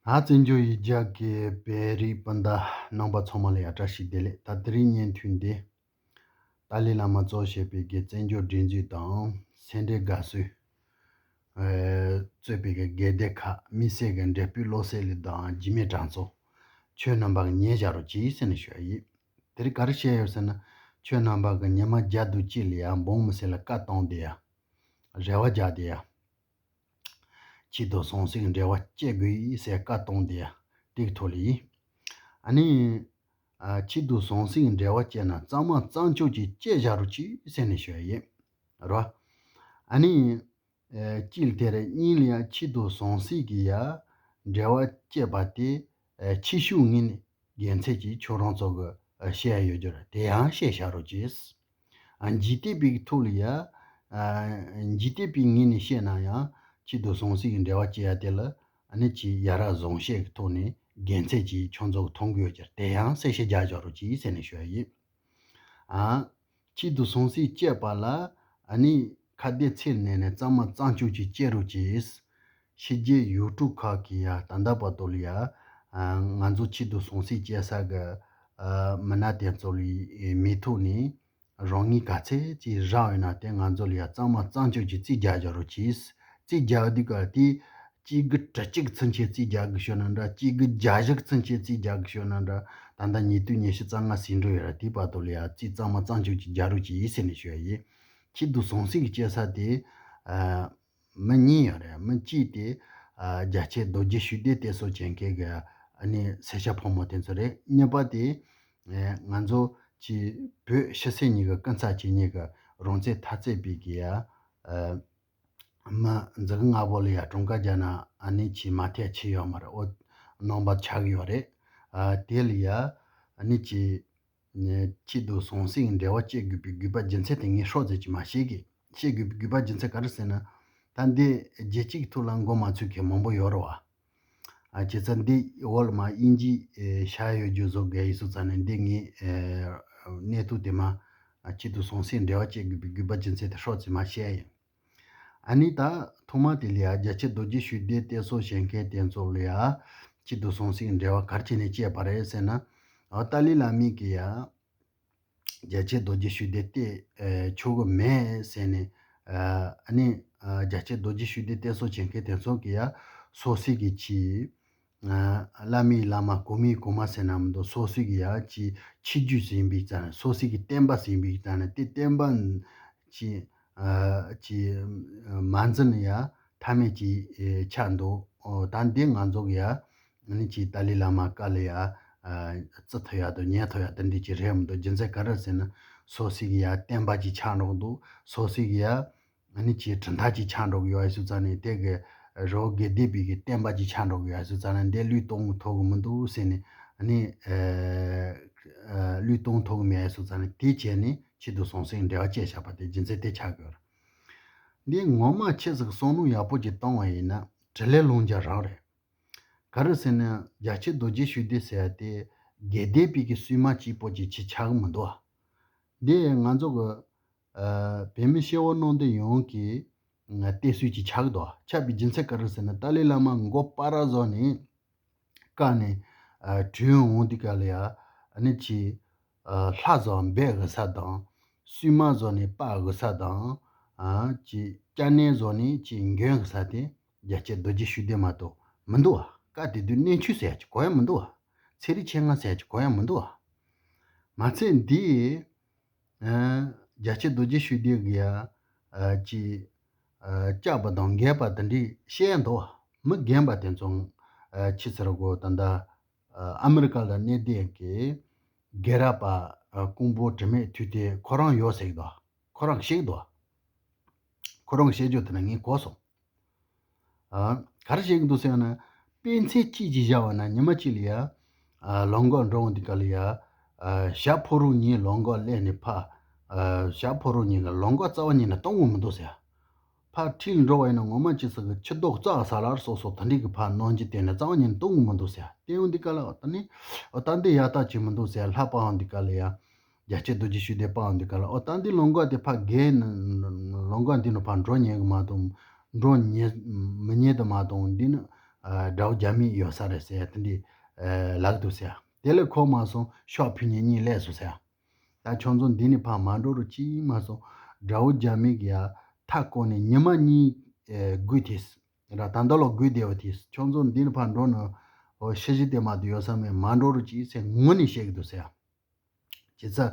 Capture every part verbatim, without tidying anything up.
ཨ། བཙན་བྱོལ་ཡུལ་གྱར་གྱི་བོད་རིགས་སྤུན་ཟླ་རྣམ་པ་ཚང་མ་ལ་ཡང་བཀྲ་ཤིས་བདེ་ལེགས། ད་དེ་རིང་བརྙན་ཐུང་འདི་ཏཱ་ལའི་བླ་མ་གཙོ་བྱས་པའི་གི་བཙན་བྱོལ་སྒྲིག་འཛུགས་དང་སེ་འབྲས་དགའ་བསུ་གཙོས་པའི་གི་དགེ་སྡེ་ཁག་དམིགས་བསལ་གྱི་འབྲས་སྤུངས་བློ་གསལ་གླིང་དང་འཇིགས་མེད་གྲྭ་ཚང་ཁྱོད་རྣམ་པ་གིས་ཉན་བཞག་རོགས་གྱིས་ཟེར་ནས་ཞུ་ཡ་ཡིན། དེ་རིང་ག་རེ་བཤད་ཡོད་ཟེར་ན། ཁྱོད་རྣམ་པ་གིས་ཉི་མ་བརྒྱ་དང་གཅིག་ལ་ཡ་འབངས་མི་སེར་ལ་བཀའ་བཏང་བསྡད་ཡ། རེ་བ་རྒྱག་བསྡད་ཡ། ཆོས་དང་ཟང་ཟིང་འབྲེལ་བ་བཅད་དགོས་ཟེར་བཀའ་བཏང་བསྡད་ཡ། དེ་གི་ཐོག་ལ་ཡིན། ཨ་ནི། ཨ། ཆོས་དང་ཟང་ཟིང་འབྲེལ་བ་བཅད་ན་གཙང་མ་གཙང་ཆོག་ཅིག་བཅད་བཞག་རོགས་གྱིས་ཟེར་ནས་ཞུ་ཡ་ཡིན། རོ། ཨ་ནི། ཨ། གཅིག་ལ་དེ་རེད། གཉིས་ལ་ཡང་ཆོས་དང་ཟང་ཟིང་གི་ཡ་འབྲེལ་བ་བཅད་པ་དེ། ཨ། ཆོས་ཕྱོགས་ངོས་ནས་དགེ་མཚན་གྱིས་ཁྱོད་རང་ཚོ་གི། ཨ། བཤད་ཡ་ཡོད་རྒྱུ་རེད། དེ་ཡང་བཤད་བཞག་རོགས་གྱིས། ཨ། འཇིག་རྟེན་པའི་ཐོག་ལ་ཡ། ཨ། འཇིག་རྟེན་པའི་ངོས་ནས་བཤད་ན་ཡང་ཆོས་དང་ཟང་ཟིང་གི་འབྲེལ་བ་བཅད་ཡ་དེ་ལ། ཨ་ནི་ཆོས་ཡ་རབས་བཟང་བཤད་ཀྱི་ཐོག་ནས་དགེ་མཚན་གྱིས་ཁྱོད་ཚོ་གི་མཐོང་གི་ཡོད་རྒྱུ་རེད། དེ་ཡང་གསལ་བཤད་རྒྱག་བཞག་རོགས་གྱིས་ཟེར་ནས་ཞུ་ཡ་ཡིན། ཨ། ཆོས་དང་ཟང་ཟིང་བཅད་པ་ལ། ཨ་ནི་ཁ་གཏད་ཚིག་ནས་ནས་གཙང་མ་གཙང་ཆོག་ཅིག་བཅད་རོགས་གྱིས། ཕྱི་རྒྱལ་ཡུལ་གྲུ་ཁག་གི་ཡ་ད་ལྟ་བར་དུ་ལ་ཡ། ཨ། ང་ཚོ་ཆོས་དང་ཟང་ཟིང་བཅད་ས་གི། ཨ། མི་སྣ་དེ་ཚོ་ལ་མིང་ཐོག་ནས་རང་ངོས་ག་ཚད་ཅིག་རག་ཡོད་ན་དེ་ང་ཚོ་ལ་ཡ་གཙང་མ་གཙང་ཆོག་ཅིག་རྩིས་རྒྱག་བཞག་རོགས་གྱིས། རྩིས་རྒྱག་དུས་ག་དེ། གཅིག་དགུ་དྲུག་ཅུ་གི་ཚུན་ཆད་རྩིས་རྒྱག་གི་ཤོད་ན་འདྲ། གཅིག་དགུ་བརྒྱད་ཅུ་གི་ཚུན་ཆད་རྩིས་རྒྱག་གི་ཤོད་ན་འདྲ། ད་ལྟ་ཉིས་སྟོང་ཉི་ཤུ་རྩ་ལྔ་ཟིན་འགྲོ་ཡོད་ར། དེའི་བར་དུ་ལ་ཡ་རྩིས་གཙང་མ་གཙང་ཆོག་ཅིག་རྒྱག་རོགས་གྱིས་ཟེར་ནས་ཞུ་ཡ་ཡིན། ཆོས་དང་ཟང་ཟིང་གི་བཅད་ས་དེ། ཨ། མི་གཉིས་ཡོད་རེད། མི་གཅིག་དེ། ཨ། རྒྱལ་གཅེས་རྡོ་རྗེ་ཤུགས་ལྡན་བསྟེན་གསོལ་བྱེད་མཁན་གྱི། ཨ་ནི་སེར་སྐྱ་ཕོ་མོ་དེ་ཚོ་རེད། གཉིས་པ་དེ། ཨ། ང་ཚོ་གི་བོད་ཕྱི་སེར་གཉིས་ཀྱི་སྐུ་ཚབ་བྱེད་མཁན་གྱི་རང་བཙན་འཐབ་རྩོད་པའི་གི་ཡ། ཨ། མི་འཛིན་གྲྭ་ལྔ་པོ་ལ་ཡ་གྲངས་ཀ་རྒྱག་ན་ཨ་ནི་ཆེས་མ་མཐའ་ཆེ་ཡོད་མ་རེད། ཨོ། རྣམ་པ་ཆགས་ཡོད་རེད། ཨ། དེ་ལ་ཡ་ཨ་ནི་ཆེས། ཆོས་དང་ཟང་ཟིང་འབྲེལ་བ་བཅད་དགོས་པའི་དགོས་པ་རྒྱུ་མཚན་དེ་ངས་ཧྲོག་ཙམ་ཅིག་མར་བཤད་གི། བཤད་དགོས་པའི་དགོས་པ་རྒྱུ་མཚན་ག་རེ་ཟེར་ན། ད་འདི་རྒྱལ་སྤྱིའི་ཐོག་ལ་མགོ་མ་ཚོས་མཁན་མང་པོ་ཡོད་རེད་བ། ཨ། བྱས་ཙང་འདི་འོག་ལ་མར་དབྱིན་ཇིའི་ཤར་ཡོད་རྒྱུ་བཟོ་དགོས་ཡིན་སོང་ཙང་ནས་འདི་ངས། ཨ། གནས་ཐུག་དེ་མ། ཨ། ཆོས་དང་ཟང་ཟིང་འབྲེལ་བ་བཅད་དགོས་པའི་དགོས་པ་རྒྱུ་མཚན་དེ་ཧྲོག་ཙམ་མར་བཤད་ཡིན། ཨ་ནི་ད་ཐོག་མ་དེ་ལ་ཡ་རྒྱལ་གཅེས་རྡོ་རྗེ་ཤུགས་ལྡན་བསྟེན་གསོལ་བྱེད་མཁན་དེ་ཚོ་ལ་ཡ་ཆོས་དང་ཟང་ཟིང་འབྲེལ་བ་ག་རེ་བྱས་ནས་བཅད་པ་རེད་ཟེར་ན། ཨ། ཏཱ་ལའི་བླ་མས་གི་ཡ་རྒྱལ་གཅེས་རྡོ་རྗེ་ཤུགས་ལྡན་བསྟེན། ཨ། ཆོག་གི་མེད་ཟེར་ནས། ཨ། ཨ་ནི། ཨ། རྒྱལ་གཅེས་རྡོ་རྗེ་ཤུགས་ལྡན་བསྟེན་གསོལ་བྱེད་མཁན་དེ་ཚོ་གི་ཡ་སོ་སོ་གི་ཆོས། ཨ། བླ་མའི་བླ་མ་གོང་མའི་གོང་མ་ཟེར་ན་མི་འདུག་སོ་སོ་གི་ཡ་ཆོས་ཆོས་བརྒྱུད་ཟིན་པའི་རྩ་ནས། སོ་སོ་གི་བསྟན་པ་ཟིན་པའི་རྩ་ནས་དེ་བསྟན་པ་ཆོས། ཨ། ཆོས་མ་འཛིན་ཡ་མཐའ་མེད་ཅིག་ཆགས་འདུག་ཨོ། ད་འདི་ང་ཚོ་གི་ཡ་ཨ་ནི་ཆོས་ཏཱ་ལའི་བླ་མ་བཀའ་ལ་ཡ། ཨ། བརྩི་ཐུབ་ཡ་དང་ཉན་ཐུབ་ཡ་དེ་འདྲ་ཅིག་རེད་མི་འདུག་རྒྱུ་མཚན་ག་རེ་ཟེར་ན། སོ་སོ་གི་ཡ་བསྟན་པ་ཅིག་ཆགས་འགྲོ་གི་འདུག་སོ་སོ་གི་ཡ། ཨ་ནི་ཆོས་གྲུབ་མཐའ་ཅིག་ཆགས་འགྲོ་གི་ཡོད་ཡ་སོང་ཙང་ནས། དེ་གི་རི་བོ་དགེ་ལྡན་པའི་གི་བསྟན་པ་ཅིག་ཆགས་འགྲོ་གི་ཡོད་ཡ་སོང་ཙང་ནས། འདི་བློས་གཏོང་ཐུབ་གི་མི་འདུག་ཟེར་ནས། ཨ་ནི། ཨ། བློས་གཏོང་ཐུབ་གི་མེད་ཡ་སོང་ཙང་ནས། དེ་བྱས་ནས་ཆོས་དང་ཟང་ཟིང་འབྲེལ་བ་བཅད་བཞག་པ་དེ་རྒྱུ་མཚན་དེ་ཆགས་ཀྱི་ཡོད་རེད། འདི་ངོ་མ་ཆི་ཟིག་བསམ་བློ་ཡག་པོ་ཅིག་བཏང་བ་ཡིན་ན་དྲིན་ལན་ལོག་འཇལ་རང་རེད། ག་རེ་ཟེར་ན་རྒྱལ་གཅེས་རྡོ་རྗེ་ཤུགས་ལྡན་ཟེར་ཡ་དེ་དགེ་ལྡན་པའི་གི་སྲུང་མ་གཅིག་པོ་ཅིག་ཆགས་གི་མི་འདུག་ཨ། འདི་ང་ཚོ་གི། ཨ། བོད་མི་སྐྱེ་བོ་ནང་དུ་ཡོངས་ཀྱི་ཨ་བསྟེན་གསོལ་གྱི་ཆགས་འདུག་ཆགས་པའི་རྒྱུ་མཚན་ག་རེ་ཟེར་ན། ཏཱ་ལའི་བླ་མ་མགོ་པ་ར་བཟོ་ནས་བཀའ་ནས། ཨ། བྲོས་འོང་དུས་ག་ལ་ཡ། ཨ་ནི་ཆོས། ཨ། ལྷ་བཟོ་འབོད་འོང་ས་དང་། སྲུང་མ་བཟོ་ནས་སྤར་འོང་ས་དང་། ཨ། ཆོས་སྐྱ་སྣ་བཟོ་ནས་ཆོས་འགོད་འོང་ས་དེ་རྒྱལ་གཅེས་རྡོ་རྗེ་ཤུགས་ལྡན་མ་གཏོགས་མི་འདུག་ཨ། བཀའ་དེ་དུས་གནས་ཆུང་ཟེར་ཡ་ཅིག་གོ་ཡ་མི་འདུག་ཨ། ཚན་རིག་ཆེད་མངགས་ཟེར་ཡ་ཅིག་གོ་ཡ་མི་འདུག་ཨ། མ་ཚད་འདི། ཨ། རྒྱལ་གཅེས་རྡོ་རྗེ་ཤུགས་ལྡན་གི་ཡ། ཨ། ཅི། ཨ། སྐྱག་པ་དང་འགེལ་པ་དེ་འདྲས་བཤད་འདུག་མི་རྒན་པ་དེ་ཚོ། ཨ། ཆི་ཟེར་དགོས། ད་ལྟ། ཨ། ཨ་མི་རི་ཀ་ལ་གནས་བསྡད་ཀྱི་རྒན་རབས་པ། ཨ། ཀོང་པོ་དྲི་མེད་ཐུབ་བསྟན་ཁོ་རང་ཡོད་ཟེར་གི་འདུག་ཁོ་རང་བཤད་ཀྱི་འདུག་ཁོ་རང་བཤད་རྒྱུ་དེ་ན་ངས་གོ་སོང་། ཨ། ག་རེ་བཤད་ཀྱི་འདུག་ཟེར་ན། དཔེ་མཚོན་གཅིག་ཅིག་བཞག་པ་ན་ཉི་མ་གཅིག་ལ་ཡ། ཨ། ལམ་ཁ་འགྲོ་འོང་དུས་ག་ལ་ཡ། ཨ། ཞྭ་ཕོ་རོག་གཉིས་ལམ་ཁ་སླེབས་ནས་ཕར། ཨ། ཞྭ་ཕོ་རོག་གཉིས་ཀྱིས་ལམ་ཁ་རྩ་བ་ཉིད་ནས་སྟོན་གྱི་མི་འདུག་ཟེར། ཕར་འཁྲིས་ལ་འགྲོ་བ་ཡིན་ན་ངོ་མ་ཅི་ཟེར་གི་ཕྱི་ལྡོག་རྩ་ས་ལར་སོགས་སོགས་དེ་འདྲས་ཀྱི་ཕར་གནོན་གྱི་བསྡད་ནས་རྩ་བ་ཉིད་ནས་སྟོན་གྱི་མི་འདུག་ཟེར། དེ་ཡོང་དུས་ག་ལ་ད་ནི། ཨོ། ད་འདི་ཡག་ཐག་ཆོད་མི་འདུག་ཟེར། ལྷ་པ་འོང་དུས་ག་ལ་ཡ། རྒྱལ་གཅེས་རྡོ་རྗེ་ཤུགས་ལྡན་པ་འོང་དུས་ག་ལ། ཨོ། ད་འདི་ལམ་ཁ་དེ་ཕར་བརྒལ་ནས་ལམ་ཁ་འདི་ནས་ཕར་འགྲོ་ཉན་གི་མ་གཏོགས། འགྲོ་ཉན་མི་ཉན་དེ་མ་གཏོགས། འདི་ནས་ ཨ་དགྲ་བོ་རྒྱ་མི་ཡོད་ས་རེད་ཟེར་དེ་འདྲའི་ཨ་ལབ་འདུག་ཟེར། དེ་ལས་ཁོ་མ་སོང་ཤོག་ཕུལ་མཁན་གཉིས་སླེབས་སོང་ཟེར། ད་ཁྱོད་ཚོ་འདི་ནས་ཕར་མ་འགྲོ་རོགས་གྱིས་མ་སོང་། དགྲ་བོ་རྒྱ་མི་གི་ཡ་མཐའ་བསྐོར་ནས་ཉི་མ་གཉིས་ཨེ་སྒུག་དེས། ར་ད་ལྟ་ལོ་སྒུག་བསྡད་པ་དེས། ཁྱོད་ཚོ་འདི་ནས་ཕར་འགྲོ་ན་ཨོ་ཤི་གཞི་དེ་མ་གཏོགས་ཡོད་ས་མེད། མ་འགྲོ་རོགས་གྱིས་ཟེར་ངུ་ནས་བཤད་གི་འདུག་ཟེར། བྱས་ཙང་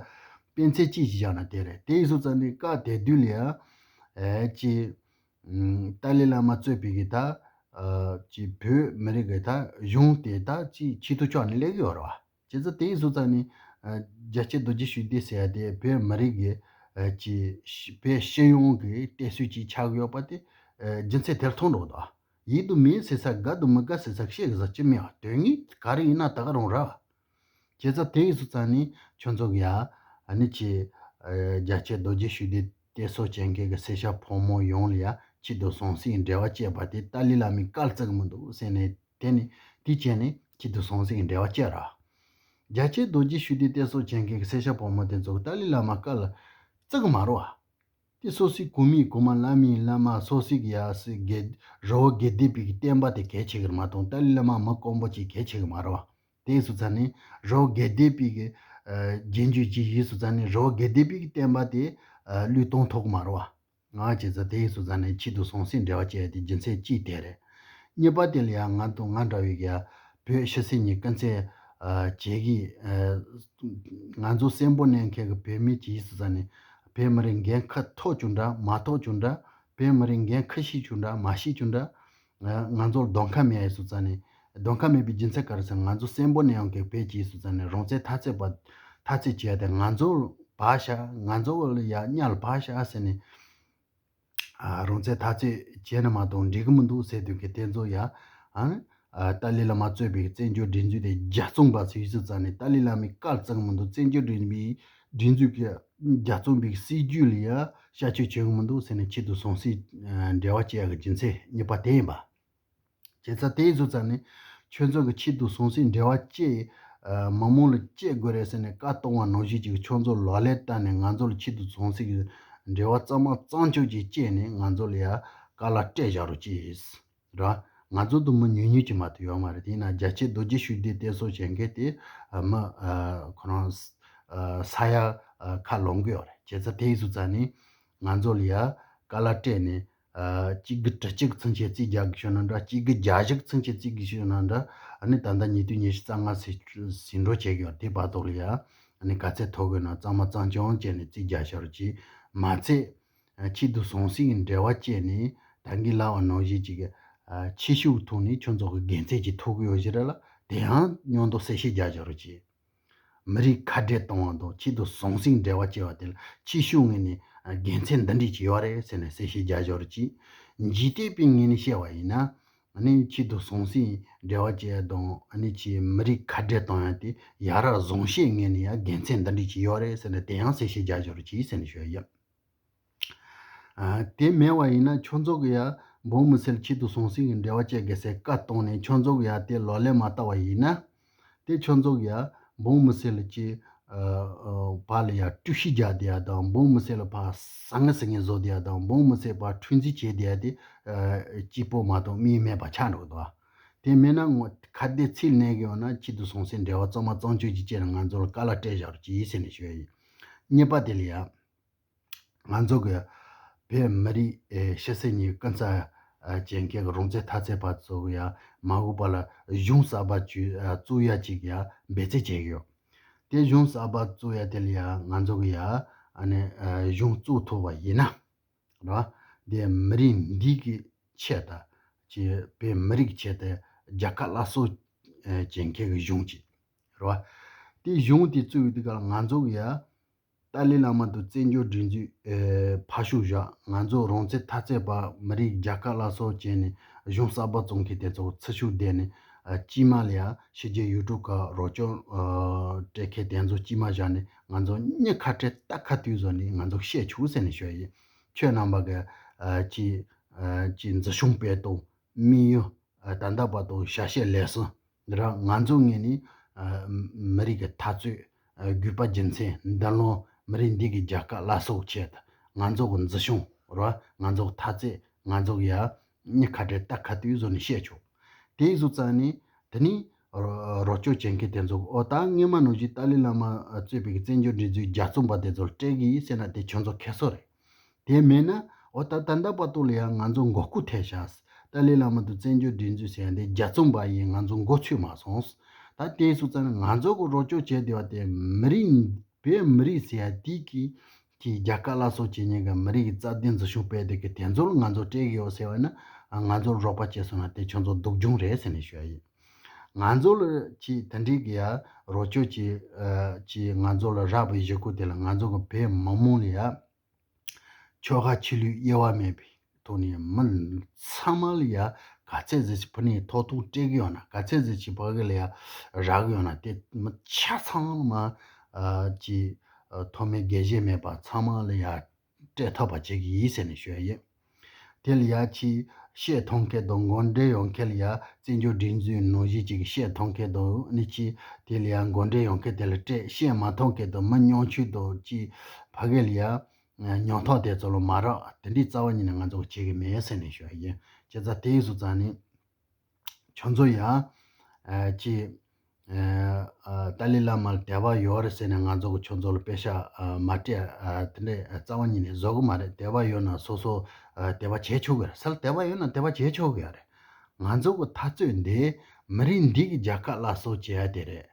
དཔེ་མཚོན་གཅིག་ཅིག་བཞག་ན་དེ་རེད། དེ་ཡིན་སོང་ཙང་ནི་སྐབས་དེ་དུས་ལ་ཡ་ཨེ་ཅི་ཨམ་ཏཱ་ལའི་བླ་མ་གཙོས་པའི་གི་ད་ཨ་ཅི་བོད་མི་རིགས་གི་ད་གཞུང་དེ་ད་ཅི་ཆེས་མཐོ་ཕྱོགས་ནས་སླེབས་ཡོད་རེད་བ། བྱས་ཙང་དེ་ཡིན་སོང་ཙང་ནི་ཨ་རྒྱལ་གཅེས་རྡོ་རྗེ་ཤུགས་ལྡན་ཟེར་ཡ་དེ་བོད་མི་རིགས་གི་ཨ་ཅི་བོད་སྤྱི་ཡོངས་ཀྱི་གཏད་སྲོལ་ཅིག་ཆགས་ཡོད་པ་དེ་ཨ་རྒྱུ་མཚན་དེར་མཐོང་འགྲོ་འདུག་ཡིད་དུ་མི་ཟེར་ས་དགའ་དང་མི་དགའ་ཟེར་ས་བཤད་གི་ཟེར་གྱི་མེད་བ། དོན་དངོས་ག་རེ་ཡིན་ན་ད་ག་རང་རེད་བ། བྱས་ཙང་དེ་ཡིན་སོང་ཙང་ནི་ཁྱོད་ཚོ་གི་ཡ་ཨ་ནི་ཅི་ཨ་རྒྱལ་གཅེས་རྡོ་རྗེ་ཤུགས་ལྡན་གཏད་སོ་བྱེད་མཁན་གི་སེར་སྐྱ་ཕོ་མོ་ཡོངས་ལ་ཡ་ཆེད་དུ་ཟང་ཟིང་འབྲེལ་བ་བཅད་པ་དེ་ཏཱ་ལའི་བླ་མའི་བཀའ་བརྩི་གི་མི་འདུག་ཟེར་ནས་དེ་ནི་དེ་བྱས་ནས་ཆེད་དུ་ཟང་ཟིང་འབྲེལ་བ་བཅད་ར། རྒྱལ་གཅེས་རྡོ་རྗེ་ཤུགས་ལྡན་གཏད་སོ་བྱེད་མཁན་གི་སེར་སྐྱ་ཕོ་མོ་དེ་ཚོ་གི་ཏཱ་ལའི་བླ་མ་བཀའ་ལ་བརྩི་གི་མ་རེད་བ། དེ་སོ་སོའི་གོང་མའི་གོང་མ་བླ་མའི་བླ་མ་སོ་སོའི་གི་ཡ་སི་དགེ་རི་བོ་དགེ་ལྡན་པའི་གི་བསྟན་པ་དེ་གལ་ཆེ་གི་རེད་མ་གཏོགས་ཏཱ་ལའི་བླ་མ་མི་དཀོན་པོ་ཅིག་གལ་ཆེ་གི་མ་རེད་བ། དེ་སོང་ཙང་ནི་རི་བོ་དགེ་ལྡན་པའི་གི་ཨ་རྗེས་འཇུག་ཅིག་ཡིན་སོང་ཙང་ནི་རི་བོ་དགེ་ལྡན་པའི་གི་བསྟན་པ་དེ་ཨ་བློས་གཏོང་ཐུབ་གི་མ་རེད་བ། ང་བྱས་ཙང་དེ་ཡིན་སོང་ཙང་ནི་ཆེད་དུ་ཟང་ཟིང་འབྲེལ་བ་བཅད་དེ་རྒྱུ་མཚན་གཅིག་དེ་རེད། གཉིས་པ་དེ་ལ་ཡང་ང་དང་ང་འདྲ་བའི་གི་ཡ་བོད་ཕྱི་སེམས་ཉིད་སྐུ་ཚེ་ཨ་བྱེད་ཀྱི་ཨ་ང་ཚོ་གསོན་པོ་གནས་མཁན་གྱི་བོད་མི་ཅིག་ཡིན་སོང་ཙང་ནི་བོད་མི་རིགས་འགན་ཁུར་ཐོག་བྱུང་འདྲ་མ་ཐོག་བྱུང་འདྲ། བོད་མི་རིགས་འགན་ཁུར་ཤེས་བྱུང་འདྲ་མ་ཤེས་བྱུང་འདྲ། ང་ང་ཚོར་གདོང་ཁ་མེད་ཡ་སོང་ཙང་ནི་གདོང་ཁ་མེད་པའི་རྒྱུ་མཚན་ག་རེ་ཟེར་ན་ང་ཚོ་གསོན་པོ་གནས་ཡོང་མཁན་བོད་ཅིག་ཡིན་སོང་ཙང་ནི་རང་བཙན་འཐབ་རྩོད་པ་འཐབ་རྩོད་བྱས་ཏེ་ང་ཚོར་བག་ཤ་ང་ཚོ་ལ་ཡ་གཉའ་ལ་བག་ཤ་ཟེར་ནས། ཨ་རང་བཙན་འཐབ་རྩོད་བྱས་ན་མ་གཏོགས་འགྲིག་གི་མི་འདུག་ཟེར་དུས་ཀྱི་དེ་ཚོ་ཡ་ཨ་ཨ་ཏཱ་ལའི་བླ་མ་གཙོས་པའི་བཙན་བྱོལ་སྒྲིག་འཛུགས་དེ་རྒྱ་བཙོང་པ་ཚོ་ཡིན་སོང་ཙང་ནི་ཏཱ་ལའི་བླ་མའི་བཀའ་བརྩི་གི་མི་འདུག་བཙན་བྱོལ་སྒྲིག་འཛུགས་པའི་སྒྲིག་འཛུགས་ཀྱི་རྒྱ་བཙོང་པའི་སྲིད་ཇུས་ལ་ཡ་ཤར་སྐྱོད་བྱེད་གི་མི་འདུག་ཟེར་ནས་ཆེད་དུ་ཟང་ཟིང་འབྲེལ་བ་བཅད་ཡག་གི་རྒྱུ་མཚན་གཉིས་པ་དེ་ཡིན་པ། བྱས་ཙང་དེ་ཡིན་སོང་ཙང་ནི་ཁྱོད་ཚོ་གི་ཆེད་དུ་ཟང་ཟིང་འབྲེལ་བ་བཅད་ཨ་མི་མང་ལ་བཅད་དགོས་རེད་ཟེར་ནས་བཀའ་གཏོང་བ་ནང་བཞིན་ཅིག་ཁྱོད་ཚོ་ལག་ལེན་བསྟར་ནས་ང་ཚོ་ལ་ཆེད་དུ་ཟང་ཟིང་གི་འབྲེལ་བ་གཙང་མ་གཙང་ཆོག་ཅིག་བཅད་ནས་ང་ཚོ་ལ་ཡ་དཀའ་ལས་སྤྲད་བཞག་རོགས་གྱིས། ར། ང་ཚོ་དུ་མི་ཉུང་ཉུང་ཅིག་མ་གཏོགས་ཡོད་མ་རེད། དེས་ན་རྒྱལ་གཅེས་རྡོ་རྗེ་ཤུགས་ལྡན་གཏད་སོ་བྱེད་མཁན་དེ་ཨ་མི་ཨ་ཁོ་རང་ཨ་ས་ཡ་ཨ་ཁ་ལོངས་གི་ཡོད་རེད། བྱས་ཙང་དེ་ཡིན་སོང་ཙང་ནི་ང་ཚོ་ལ་ཡ་དཀའ་ལས་སྤྲད་ནས་ཨ་གཅིག་དགུ་དྲུག་ཅུ་ཚུན་ཆད་རྩིས་རྒྱག་གི་ཤོད་ན་འདྲ། གཅིག་དགུ་བརྒྱད་ཅུ་ཚུན་ཆད་རྩིས་གི་ཤོད་ན་འདྲ། ཨ་ནི་ད་ལྟ་ཉིས་སྟོང་ཉི་ཤུ་རྩ་ལྔ་ཟིན་ཟིན་འགྲོ་བྱེད་ཀྱི་ཡོད། དེ་བར་དུ་ལ་ཡ་ཨ་ནི་ག་ཚད་ཐོབ་དགོས་ན་གཙང་མ་གཙང་རྐྱང་བྱས་ནས་རྩིས་རྒྱག་ཤོར་གྱིས་མ་ཚད། ཨ་ཆེད་དུ་ཟང་ཟིང་གི་འབྲེལ་བ་བཅད་ནས་ད་གིན་ལབ་པ་ནང་བཞིན་ཅིག་གི་ཨ་ཕྱི་ཤུགས་ཐོག་ནས་ཁྱོད་ཚོ་གི་དགེ་མཚན་ཅིག་ཐོབ་གི་ཡོད་ཞེས་ར་ལ་དེ་ཡང་མཉམ་དུ་གསལ་བཤད་རྒྱག་རྒྱག་རོགས་གྱིས། མི་རིགས་ཁ་བྲལ་གཏོང་བ་དང་ཆེད་དུ་ཟང་ཟིང་འབྲེལ་བ་བཅད་པ་དེ་ལ་ཕྱི་ཤུགས་ངོས་ནས་ཨ་དགེ་མཚན་འདི་འདྲས་ཅིག་ཡོད་རེད་ཟེར་ནས་གསལ་བཤད་རྒྱག་རྒྱག་རོགས་གྱིས། འཇིག་རྟེན་པའི་ངོས་ནས་བཤད་པ་ཡིན་ན་ཨ་ནི་ཆེད་དུ་ཟང་ཟིང་འབྲེལ་བ་བཅད་དང་ཨ་ནི་ཆེད་མི་རིགས་ཁ་བྲལ་གཏོང་ཡ་དེ་ཡ་རབས་བཟང་བཤད་ངོས་ནས་ཡང་དགེ་མཚན་འདི་འདྲས་ཅིག་ཡོད་རེད་ཟེར་ནས་དེ་ཡང་གསལ་བཤད་རྒྱག་རྒྱག་རོགས་གྱིས་ཟེར་ནས་ཞུ་ཡ་ཡིན། ཨ་དེ་མེད་པ་ཡིན་ན་ཁྱོད་ཚོ་གི་ཡ་འབངས་མི་སེར་ལ་ཆེད་དུ་ཟང་ཟིང་གི་འབྲེལ་བ་བཅད་དགོས་ཟེར་བཀའ་བཏང་ནས་ཁྱོད་ཚོ་གི་ཡ་དེ་ལག་ལེན་མ་བསྟར་བ་ཡིན་ན། དེ་ཁྱོད་ཚོ་གི་ཡ་འབངས་མི་སེར་ལ་ཅིག་ཨ་ཨ་བར་ལ་ཡ་དཀྲུག་ཤིང་རྒྱག་བསྡད་ཡ་དང་འབངས་མི་སེར་ལ་ཕར་ཟ་ངེ་ཟ་ངེ་བཟོ་བསྡད་ཡ་དང་འབངས་མི་སེར་ཕར་འཁྲུག་འཛིང་བྱེད་བསྡད་ཡ་དེ་ཨ་གཅིག་པོ་མ་གཏོགས་དམིགས་མེད་པ་ཆགས་འགྲོ་གི་འདུག་དེ་མིན་ན་ངོ་ཁ་བརྡའི་ཚིག་གནས་གི་ཡོད་ན་ཆེད་དུ་ཟང་ཟིང་འབྲེལ་བ་གཙང་མ་གཙང་ཆོག་ཅིག་བཅད་ནས་ང་ཚོ་ལ་དཀའ་ལས་སྤྲད་བཞག་རོགས་གྱིས་ཟེར་ནས་ཞུ་ཡ་ཡིན། གཉིས་པ་དེ་ལ་ཡ། ང་ཚོ་གི་བོད་མི་རིགས་ཨེ་ཕྱི་སེམས་ཉིད་ཀུན་ས་ཨ་བྱེད་མཁན་གྱི་རང་བཙན་འཐབ་རྩོད་པ་ཚོ་གི་ཡ་མ་འོངས་པ་ལ་གཞུང་གསར་པ་ཅིག་ཨ་བཙུགས་ཡ་ཅིག་ཡ་འབད་བརྩོན་བྱེད་ཀྱི་ཡོད། དེ་གཞུང་གསར་པ་བཙུགས་ཡ་དེ་ལ་ཡ་ང་ཚོ་གི་ཡ་ཨ་ནི་ཨ་གཞུང་བཙུགས་ཐུབ་པ་ཡིན་ན་ར་དེ་མི་རིགས་འདི་གི་ཆེད་དུ་ཅིག་བོད་མི་རིགས་ཆེད་དུ་རྒྱལ་ཁ་སླར་གསོ་ཨ་བྱེད་མཁན་གྱི་གཞུང་ཅིག་ར་དེ་གཞུང་དེ་བཙུགས་ཡོད་དུས་ག་ལ་ང་ཚོ་གི་ཡ། ཏཱ་ལའི་བླ་མ་དང་བཙན་བྱོལ་སྒྲིག་འཛུགས་ཨེ་ཕར་ཞོག་བཞག་ང་ཚོ་རང་བཙན་འཐབ་རྩོད་པ་མི་རིགས་རྒྱལ་ཁ་སླར་གསོ་བྱས་ནས་གཞུང་གསར་པ་བཙུགས་མཁན་དེ་ཚོ་ཚུར་ཤོག་བསྡད་ནས་ཨ་དཀྱུས་མ་ལ་ཡ་ཕྱི་རྒྱལ་ཡུལ་གྲུ་ཁག་རོགས་སྐྱོར་ཨ་སྤྲད་མཁན་དེ་ཚོ་དཀྱུས་མ་བཞག་ནས་ང་ཚོ་སྙིང་ཁ་བྲལ་རྟ་ཁ་ཐུག་བཟོ་ནས་ང་ཚོ་བཤད་ཆོག་ཟེར་ནས་ཞུ་ཡ་ཡིན། ཁྱོད་རྣམ་པ་གི་ཨ་ཅི་ཨ་ཅི་འཛིན་སྐྱོང་སྤེལ་གཏོང་དམིགས་ཡུལ། ཨ་ད་ལྟ་བར་དུ་བྱ་བྱེད་ལས་གསུམ་འདི་ར་ང་ཚོ་ངོས་ནས་ཨ་མི་རིགས་ཀྱི་འཐབ་རྩོད་ཨ་དགོས་པ་རྒྱུ་མཚན་འདི་ལོ་མི་རིགས་འདི་གི་རྒྱལ་ཁ་སླར་གསོ་ཆེད་དུ་ང་ཚོ་གི་འཛིན་སྐྱོང་ར་ང་ཚོ་གི་འཐབ་རྩོད་ང་ཚོ་གི་ཡ་སྙིང་ཁ་བྲལ་རྟ་ཁ་ཐུག་བཟོ་ནས་བཤད་ཆོག་དེའི་བཟོ་ཙང་ནི་དེ་ནི་རོ་རོགས་སྐྱོར་བྱེད་མཁན་དེ་ཚོ་ཨོ་ད་སྔོན་མ་ནང་བཞིན་ཏཱ་ལའི་བླ་མ་གཙོས་པའི་བཙན་བྱོལ་སྒྲིག་འཛུགས་རྒྱ་བཙོང་པ་དེ་ཚོར་སྤྲད་གི་ཡིན་ཟེར་ན་དེ་ཁྱོད་ཚོ་ཁྱད་གསོད་རེད། དེ་མེད་ན་ཨོ་ད་ད་ལྟ་བར་དུ་ལ་ཡང་ང་ཚོ་མགོ་སྐོར་ཐེབས་ཤག་ཏཱ་ལའི་བླ་མ་དང་བཙན་བྱོལ་སྒྲིག་འཛུགས་ཟེར་ཡ་འདི་རྒྱ་བཙོང་པ་ཡིན། ང་ཚོ་མགོ་ཚོས་མ་སོང་། ད་དེའི་བཟོ་ཙང་ནི་ང་ཚོ་གི་རོགས་སྐྱོར་བྱས་བསྡད་པ་དེ་མི་རིགས་བོད་མི་རིགས་ཟེར་ཡ་དེ་གི་གི་རྒྱལ་ཁ་སླར་གསོ་བྱེད་མཁན་གྱི་མི་རིགས་ཀྱི་རྩ་དོན་འཛིན་སྐྱོང་སྤེལ་བསྡད་ཀྱི་དེ་ཚོ་ལ་ང་ཚོ་སྤྲད་གི་ཡོད་ཟེར་བ་ན་ང་ཚོར་རོགས་པ་བྱས་སོང་ན་དེ་ཁྱོད་ཚོ་སྡུག་སྦྱོང་རེད་ཟེར་ནས་ཞུ་ཡ་ཡིན། ང་ཚོ་ལ་ཅིག་དེ་འདྲའི་གི་ཡ་རོགས་སྐྱོར་གྱི་ཨ་ཅིག་ང་ཚོ་ལ་རག་པའི་གཞི་ཁུལ་དེ་ལ་ང་ཚོ་གི་བོད་མི་མང་ལ་ཡ་ཆོལ་ཁ་ཆོས་ལུགས་དབྱེ་བ་མེད་པའི་ཐོག་ནས་མི་ཚང་མ་ལ་ཡ་ག་ཚད་ཟིག་ཅིག་ཕུ་ནས་ཐོབ་ཐང་སྤྲད་གི་ཡོད་ན་ག་ཚད་ཟིག་ཅིག་ཕ་གི་ལ་ཡ་རག་གི་ཡོད་ན་དེ་མི་ཆ་ཚང་མ་ཨ་ཅིག་ཨ་ཐོག་མའི་དགེ་བཤེས་མེད་པ་ཚང་མ་ལ་ཡ་སྤྲད་ཐུབ་པ་བྱེད་གི་ཡིན་ཟེར་ནས་ཞུ་ཡ་ཡིན། དེ་ལ་ཡ་ཅིག་བཤད་ཐུབ་མཁན་དང་མགོ་འདྲེན་ཡོང་མཁན་ལ་ཡ་བཙན་བྱོལ་སྒྲིག་འཛུགས་ནང་བཞིན་ཅིག་བཤད་ཐུབ་མཁན་དང་ནི་ཅིག་དེ་ལ་ཡ་མགོ་འདྲེན་ཡོང་མཁན་དེ་ལ་སྤྲད། བཤད་མ་ཐུབ་མཁན་དང་མི་ཉམ་ཆུང་དང་ཅིག་ཕ་གི་ལ་ཡ་ཉམ་ཐག་དེ་ཚོ་ལ་མ་རག་དེ་འདྲའི་རྩ་བ་ཉིད་ནས་ང་ཚོ་བྱེད་གི་མེད་ཟེར་ནས་ཞུ་ཡ་ཡིན། བྱས་ཙང་དེའི་བཟོ་ཙང་ནི། ཁྱོད་ཚོ་ཡང་། ཨ་ཅི། ཨ་ཏཱ་ལའི་བླ་མར་དད་པ་ཡོད་རེད་ཟེར་ནས་ང་ཚོ་གི་ཁྱོད་ཚོ་ལ་པེ་ཤ་ཨ་མ་སྤྲད་ཨ་དེ་འདྲས་རྩ་བ་ཉིད་ནས་བཟོ་གི་མ་རེད། དད་པ་ཡོད་ན་སོ་སོ་ཨ་དད་པ་བྱེད་ཆོག་གི་རེད། སལ་དད་པ་ཡོད་ན་དད་པ་བྱེད་ཆོག་གི་རེད། ང་ཚོ་གི་འཐབ་རྩོད་འདི་མི་རིགས་འདི་གི་རྒྱལ་ཁ་སླར་གསོ་བྱེད་ཡ་དེ་རེད།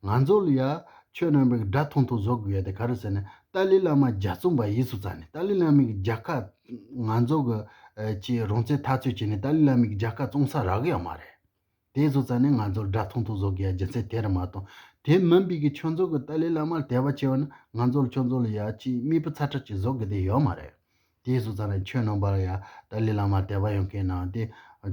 ང་ཚོ་ལ་ཡ་ཁྱོད་རྣམ་པས་དགྲ་མཐོང་ཐོག་བཟོ་དགོས་ཡ་དེ་ག་རེ་ཟེར་ན་ཏཱ་ལའི་བླ་མ་རྒྱ་བཙོང་པ་ཡིན་སོང་ཙང་ནས་ཏཱ་ལའི་བླ་མའི་རྒྱལ་ཁ་ང་ཚོ་གི་ཨ་ཅི་རང་བཙན་འཐབ་རྩོད་བྱས་ནས་ཏཱ་ལའི་བླ་མའི་རྒྱལ་ཁ་བཙོང་ས་རག་གི་ཡོད་མ་རེད། དེ་སོང་ཙང་ནས་ང་ཚོ་དགྲ་མཐོང་ཐོག་བཟོ་དགོས་ཡ་རྒྱུ་མཚན་དེ་རེད་མ་གཏོགས་དེ་མིན་པའི་གི་ཁྱོད་ཚོ་གི་ཏཱ་ལའི་བླ་མར་དད་པ་བྱས་པ་ན་ང་ཚོ་ལ་ཁྱོད་ཚོ་ལ་ཡ་ཅི་མིག་དཔེ་ཚ་དྲག་ཅིག་བཟོ་དགོས་དེ་ཡོད་མ་རེད། དེ་སོང་ཙང་ནས་ཁྱོད་རྣམ་པ་ལ་ཡ་ཏཱ་ལའི་བླ་མར་དད་པ་ཡོད་མཁན་ནང་དེ་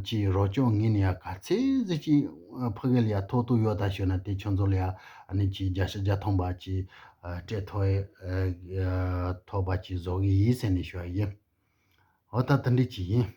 ཅི་རོགས་སྐྱོར་ངོས་ནས་ཡ་ག་ཚད་ཟིག་ཅིག་ཕ་གི་ལ་ཡ་ཐོབ་ཐང་ཡོད་ད་ཞུས་ན་དེ་ཁྱོད་ཚོ་ལ་ཡ་ཨ་ནི་ཅི་བརྒྱ་ཆ་བརྒྱ་ཐམ་པ་ཅིག་སྤྲད་ཐུབ་ཐུབ་པ་ཅིག་བཟོ་གི་ཡིན་ཟེར་ནས་ཞུ་ཡ་ཡིན། འོ་ད་དེ་འདྲ་ཅིག་ཡིན།